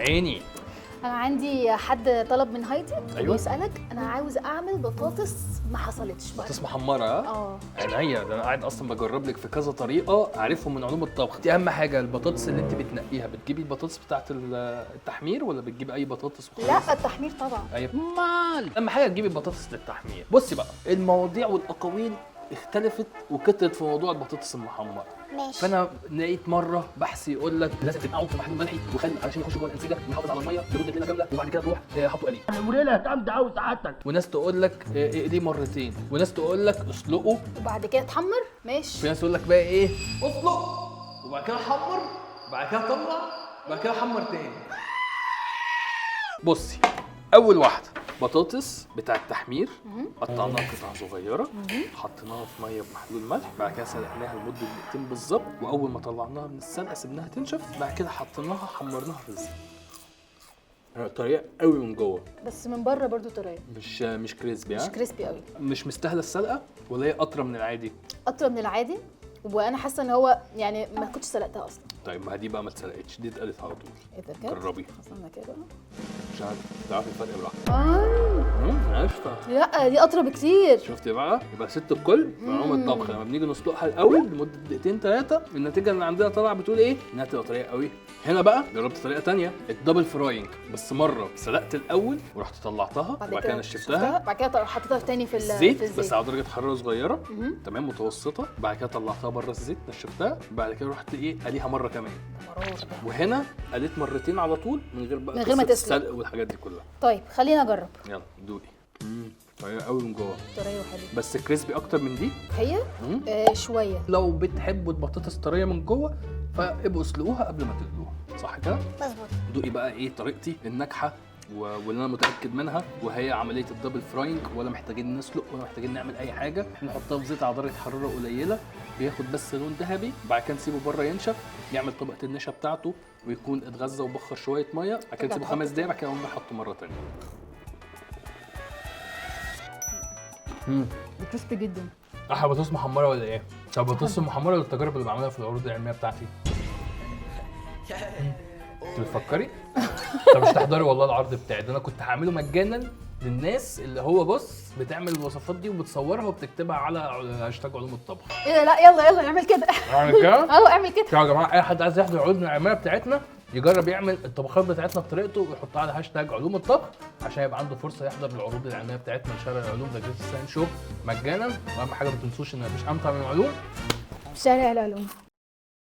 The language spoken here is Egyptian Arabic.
عيني. انا عندي حد طلب من هايدي. أيوة. بيسالك انا عاوز اعمل بطاطس ما حصلتش. بطاطس محمرة ها؟ اه. عينيا، ده انا قاعد اصلا بجرب لك في كذا طريقه عارفهم من علوم الطبخ. دي اهم حاجة، البطاطس اللي انت بتنقيها، بتجيبي البطاطس بتاعت التحمير ولا بتجيبي اي بطاطس وخلاص؟ لا التحمير طبعا. ايوه مال اهم حاجة تجيبي البطاطس للتحمير. بصي بقى، المواضيع والاقاويل اختلفت وكترت في موضوع البطاطس المحمره. ماشي. فانا لقيت مرة بحث يقول لك لازم تنقعه في محلول ملحي وخل علشان يخش جوه الانسجة ويحافظ على المية لمدة ليلة كاملة، وبعد كده تروح حطه قليل. وليلة جامدة قوي سعادتك. وناس تقول لك اقلية مرتين، وناس تقول لك اسلقه، وبعد كده تحمر. ماشي. في ناس تقول لك بقى ايه، اسلق وبعد كده حمر، وبعد كده طلع، وبعد كده حمر تاني. بصي، اول واحدة بطاطس بتاع التحمير، قطعناها قطع صغيرة، حطيناها في مية بمحلول ملح، بعد كده سلقناها لمدة دقيقتين بالظبط، واول ما طلعناها من السلقه سيبناها تنشف، بعد كده حطيناها حمرناها في الزيت. طريقه قوي من جوه، بس من بره برضو طرية، مش crispy. مش ها؟ crispy قوي. مش مستاهلة السلقه ولا هي اطرى من العادي؟ اطرى من العادي، وانا حاسه ان هو يعني ما كنتش سلقتها اصلا. طيب ما دي بقى ما اتسلقتش، دي اتقلت على طول. ايه ده بجد؟ جربي. اصلا كده بقى مش عارف تعرفي الفرق براحتك. عرفت. لا دي اطرى بكتير. شفتي بقى؟ يبقى ست الكل في علوم الطبخ لما بنيجي نسلقها الاول لمدة دقيقتين ثلاثة، النتيجة اللي عندنا طالعه بتقول ايه؟ انها تبقى طرية قوي. هنا بقى جربت طريقه ثانية، ال double frying، بس مرة سلقت الاول ورحت طلعتها وبعد كده نشفتها، بعد كده حطيتها تاني في الزيت، في الزيت بس على درجه حرارة صغيرة، تمام، متوسطه. بعد كده طلعتها بره الزيت، نشفتها، بعد كده رحت ايه قليها مرة كمان. وهنا قليت مرتين على طول من غير بقى من غير ما قصة تسلق. السلق والحاجات دي كلها. طيب خلينا اجرب. يلا دوقي. طرية قوي من جوه، طرية وحلوه، بس crispy اكتر من دي. هي شوية. لو بتحبوا البطاطس طرية من جوه فابقوا اسلقوها قبل ما تقلوها، صح كده؟ مظبوط. دوقي بقى ايه طريقتي الناجحة واللي انا متاكد منها، وهي عملية ال double frying. ولا محتاجين نسلق ولا محتاجين نعمل اي حاجة، احنا نحطها في زيت على درجه حرارة قليله، بياخد بس لون ذهبي، بعد كده نسيبه بره ينشف، يعمل طبقه النشا بتاعته ويكون اتغذى وبخر شوية مية، بعد كده نسيبه 5 دقايق، بعد كده نقوم نحطه مرة ثانية. crispy جدا. احلى بطاطس محمرة ولا ايه؟ طب بطاطس محمرة ولا التجارب اللي بعملها في العروض العلمية بتاعتي؟ انت بتفكري؟ طب مش تحضري والله العرض بتاعي ده، انا كنت هعمله مجانا للناس اللي هو بص بتعمل الوصفات دي وبتصورها وبتكتبها على هاشتاج علوم الطبخ. ايه ده؟ لا يلا يلا اعمل كده. اعمل كده؟ اه اعمل كده. يا جماعة اي حد عايز يحضر العروض العلمية بتاعتنا يجرب يعمل الطبخات بتاعتنا بطريقته ويحطها على هاشتاج علوم الطبخ عشان يبقى عنده فرصة يحضر العروض العلمية بتاعتنا لشارع العلوم the greatest science show مجانا. واهم حاجة ما تنسوش ان مفيش امتع من العلوم شارع العلوم.